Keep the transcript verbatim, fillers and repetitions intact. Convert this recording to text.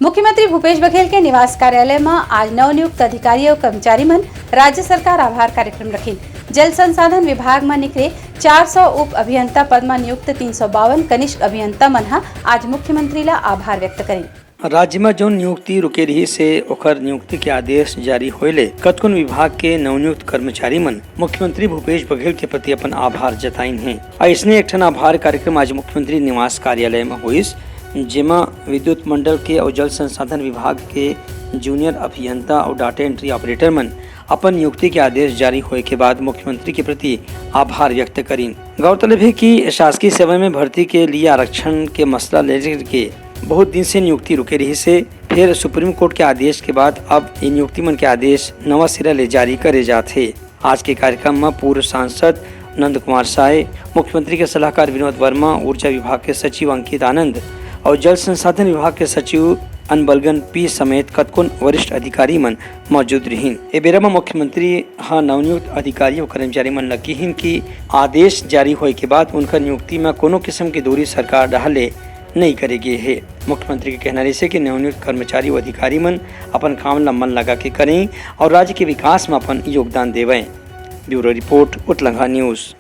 मुख्यमंत्री भूपेश बघेल के निवास कार्यालय म आज नवनियुक्त अधिकारी अउ कर्मचारी मन राज्य सरकार आभार कार्यक्रम रखिन। जल संसाधन विभाग म निकले चार सौ उप अभियंता पद म नियुक्त तीन सौ बावन कनिष्ठ अभियंता मन ह आज मुख्यमंत्री ला आभार व्यक्त करिन। राज्य म जउन नियुक्ति रुके रिहिस हे, ओखर नियुक्ति के आदेश जारी होए ले कतकोन विभाग के नवनियुक्त कर्मचारी मन मुख्यमंत्री भूपेश बघेल के प्रति अपन आभार जताइन हे। अइसने एक ठन आभार कार्यक्रम आज मुख्यमंत्री निवास कार्यालय म होइस, जेमा विद्युत मंडल के अउ जल संसाधन विभाग के जूनियर अभियंता अउ डेटा एंट्री ऑपरेटर मन अपन नियुक्ति के आदेश जारी होए के बाद मुख्यमंत्री के प्रति आभार व्यक्त करिन। गौरतलब हे कि शासकीय सेवा में भर्ती के लिए आरक्षण के मसला ले लेके बहुत दिन से नियुक्ति रुके रिहिस हे। फेर सुप्रीम कोर्ट के आदेश के बाद अब ये नियुक्ति मन के आदेश नवा सिरा ले जारी करे जात हे। आज के कार्यक्रम म पूर्व सांसद नंद कुमार साय, मुख्यमंत्री के सलाहकार विनोद वर्मा, ऊर्जा विभाग के सचिव अंकित आनंद अउ जल संसाधन विभाग के सचिव अनबलगन पी समेत कतकोन वरिष्ठ अधिकारी मन मौजूद रिहिन। ए बेरा म मुख्यमंत्री ह नवनियुक्त अधिकारी अउ कर्मचारी मन ल किहिन कि आदेश जारी होए के बाद उनकर नियुक्ति म कोनो किसम के दूरी सरकार डहार ले नइ करे गे हे। मुख्यमंत्री के कहना रहिसे कि नवनियुक्त कर्मचारी अउ अधिकारी मन अपन काम ल मन लगा के करें अउ राज्य के विकास म अपन योगदान देवय। ब्यूरो रिपोर्ट, उतलंघा न्यूज।